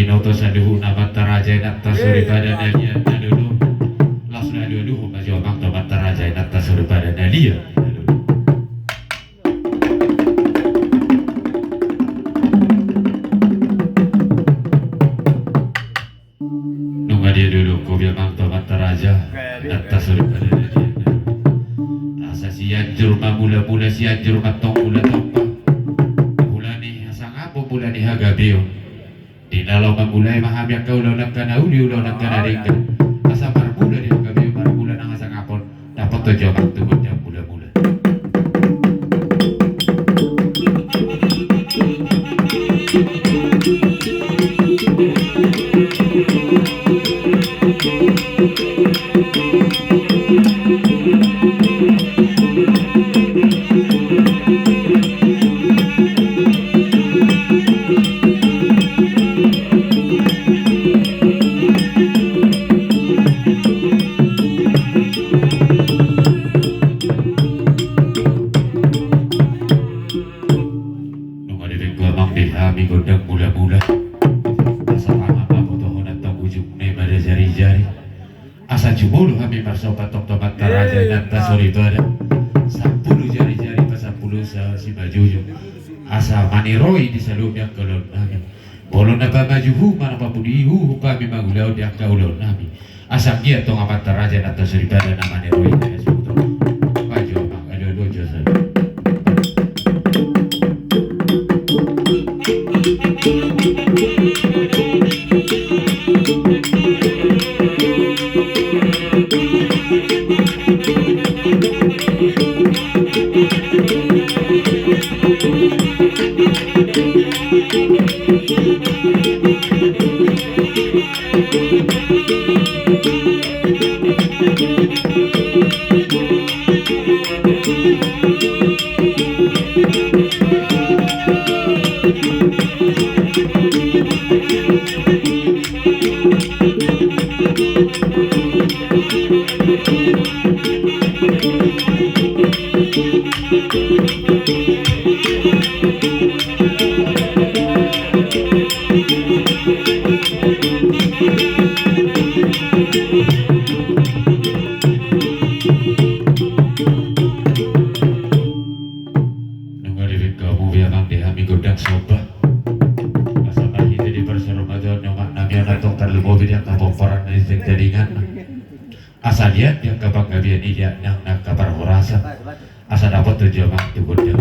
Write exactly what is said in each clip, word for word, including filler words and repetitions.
Binoto saluhutna amanta raja, inanta soripada na liat na lolo. Laos na lolo ma jo amang tu amanta raja, inanta soripada na liat na lolo. Nunga diadolonghon be amang tu amanta raja, inanta soripada na liat na lolo. Asa Sianjur ma mulamula, Sianjur ma tong mula tompa. Mula ni hasangapon, mula ni hagabeon. Di na laho mamulai ma hami angka ulaon angka na uli, ulaon angka na denggan. Asa marmula di hagabeon, marmula nang hasangapon. Dapot jo amang tu gondang mulamula. Nunga dibege amang di hami gondang mulamula. Asa tama ma botohon antong ujungna i ma da jarijari. Asa jumolo hami marsomba tong tu amanta raja, inanta soripada. Sampulu jarijari pasampulu sa simanjujung. Asa maniroi di saluhutna angka ulaonnami. Molo na pamajuhu ma na papudihu hami mangulahon di angka ulaonnami. Asa anggiat tong amanta raja, inanta soripada na maniroi na suhut on. Pajo amang, alualu jo saluhut. Nunga dibege hamu be amang di hami gondang somba. Asa marhite di parsaurmatuaon ni omaknami on antong tarlumobi di angka pomparan na di tingki taringan. Asa liat di angka panggabean i, liat nang angka parhorasan. Asa dapot jo amang tu gondang.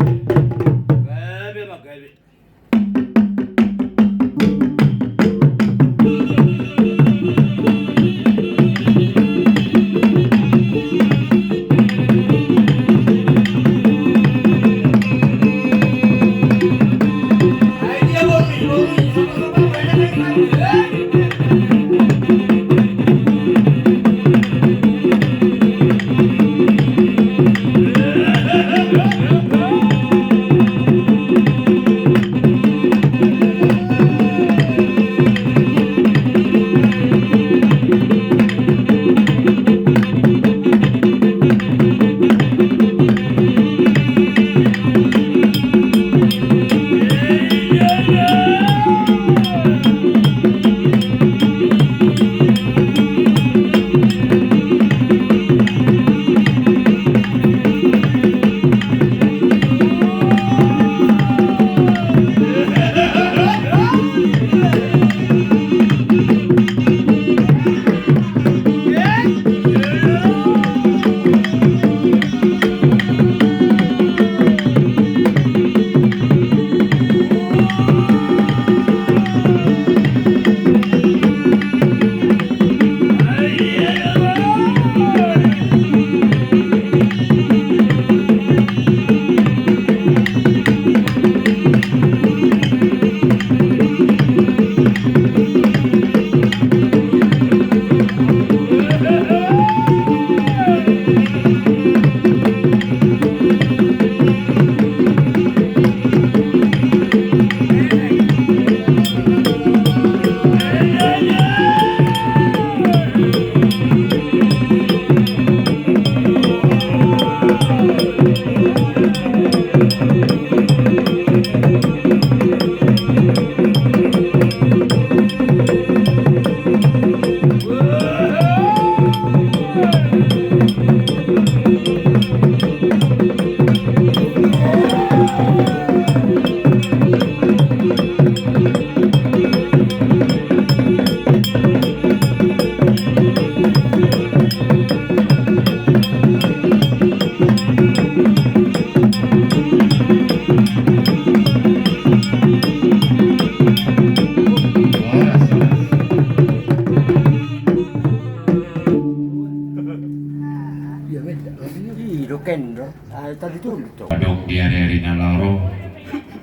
Adong di ari-ari na laho ro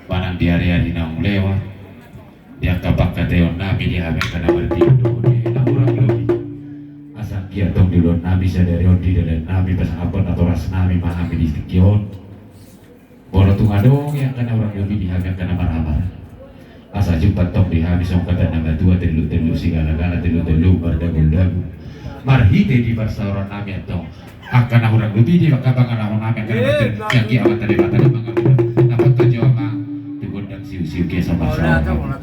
manang di ari-ari naung lewat, di angka pangkataionnami di hami angka na martindo, di na hurang lobi, asa anggiat tong di ulaonnami sadari on, di dalannami pasangaphon natorasnami ma hami di tingki on. Molo tung adong i angka na hurang lobi di hami angka na maramar, asa jumpang tong di hami songon hata ni na matua: Tellu-tellu sigala-gala, tellu-tellu mardagu-dagu. Marhite di parsaorannami antong angka na hurang lobi di angka pangalahonami angka na martindo, anggiat Amanta Debata na mangampuni, na patuju ma tu gondang siuk-siuk i asa marsaor.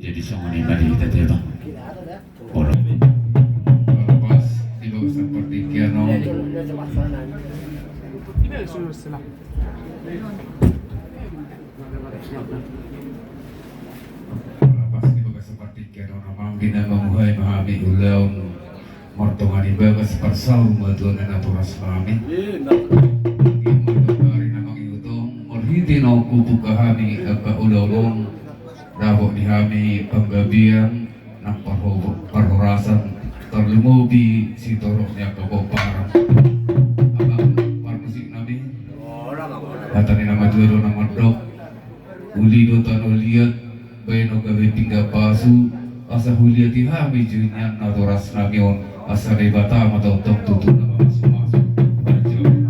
Jadi songon i ma di hita, Bang. Olo. Olo, pas di bagasan partingkian on. Pas di bagasan partingkian on, amang, di na mamuhai ma hami ulaon martonga ni bagas, parsaur matua na natorasnami. Ima tu ari na mangihut on, marhite naung hubuka hami angka ulaon on, dapot di hami panggabean nang parho-, parhorasan, tarlumobi sitorop ni angka pomparan. Amang parmusiknami, hata ni na matua do na mandok: Uli do tano liat, baen on gabe pinggan pasu, asa huliati hami jo nian natorasnami on, asa Debata ma tongtong tutu na mamasumasu. Panjang.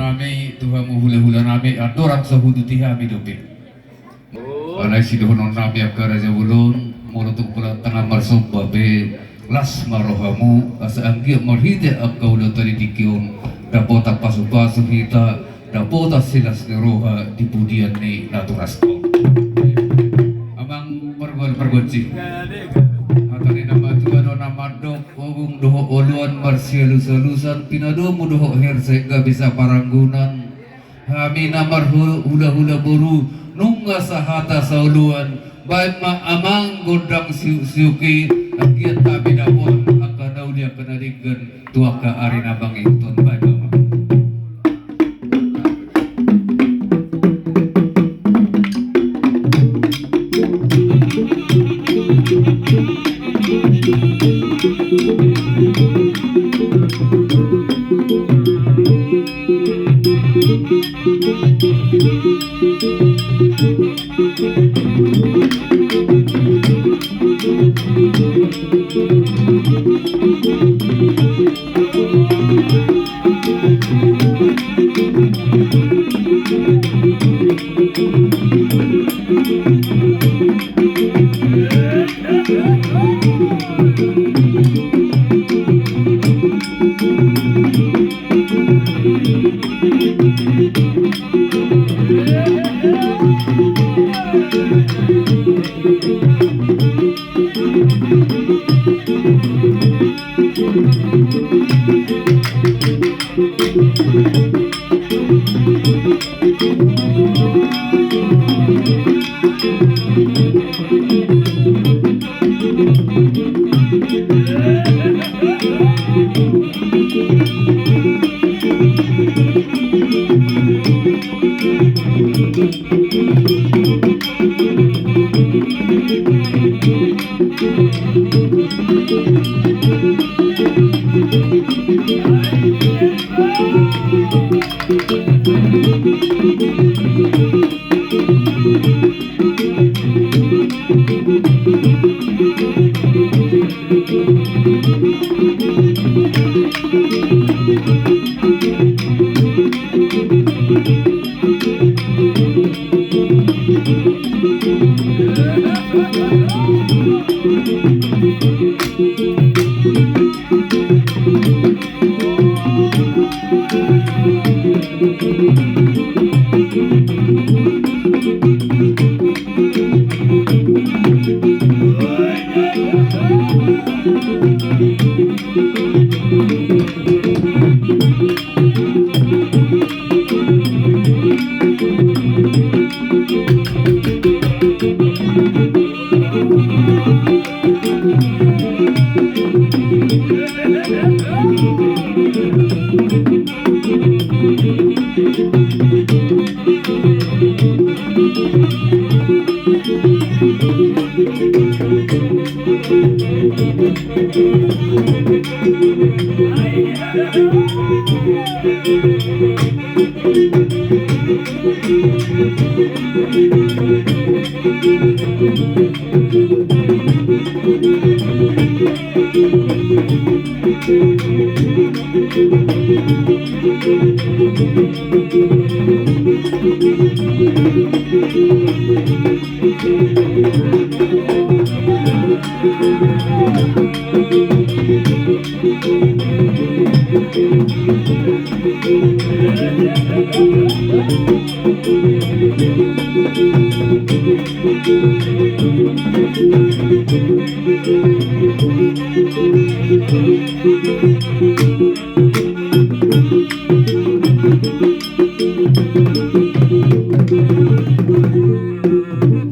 Hami tu hamu hulahula nami, andorang so huduti hami dope. Alai sidohonon nami angka raja bolon, molo tung pola tangkas marsomba pe, las ma rohamu, asa anggiat marhite angka ulaonta di tingki on, dapotan pasupasu hita, dapotan silas ni roha di pudian ni naturas on. Amang pargual pargonsi. Hata ni na matua do na mandok, ogung dohot oloan marsialusalusan, pinadomu dohot herse gabe saparanggunan. Hami na marhulahula boru, nunga sahata saoloan, baen ma amang gondang siuksiuk i, anggiat hami dapot angka na uli angka na denggan tu angka ari na mangihuthon, baen ma amang.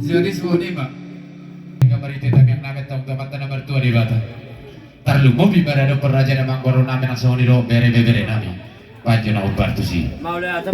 Jadi, songon i ma. Hingga marhite tangiang nami tu Amanta na martua Debata. Tarlumobi ma di adopan raja na manggoro nami, nang songon i do bere-bere nami. Panjo na umbar tusi. Mauliate.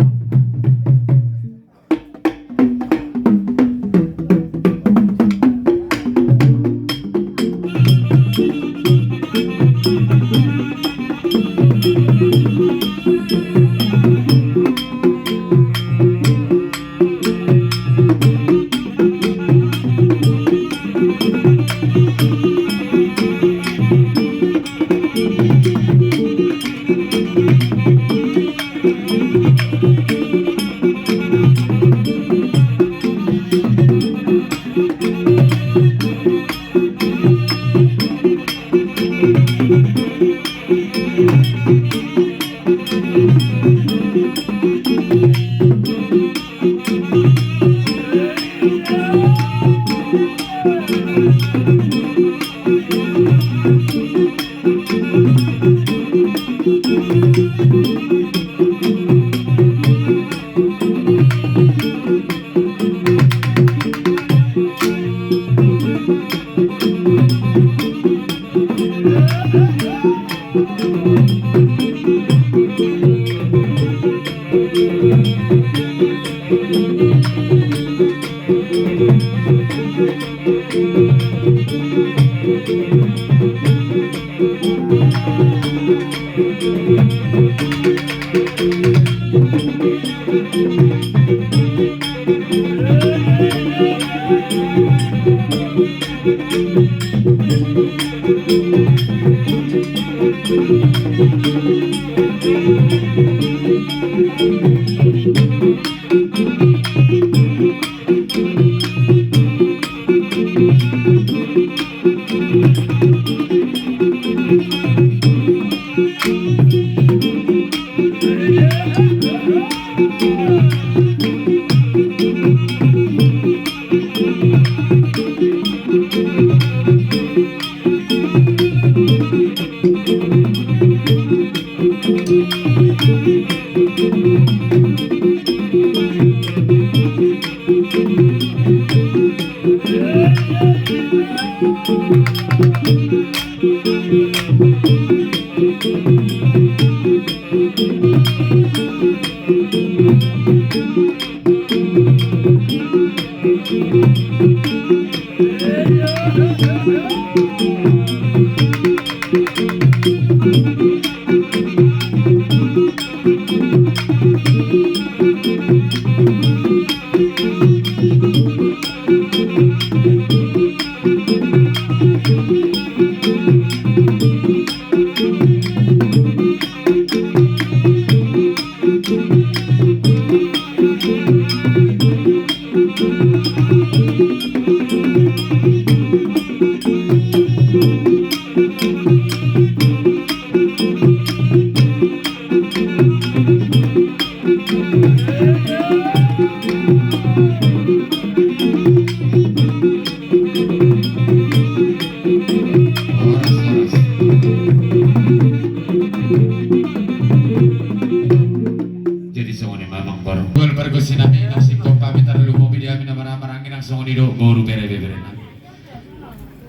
Jadi songon i ma amang boru. Boru pargonsi nami, nang singkop hami tarlumobi di hami na marhahamaranggi, nang songon i do boru bere beberena.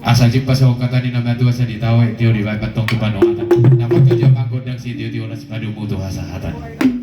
Asa jumpang songon hata ni na matua, asa ditaon tio dibaen mantong tu panuatan. Na porlu jo amang gondang sitiotio, las padomu tu hasahatan.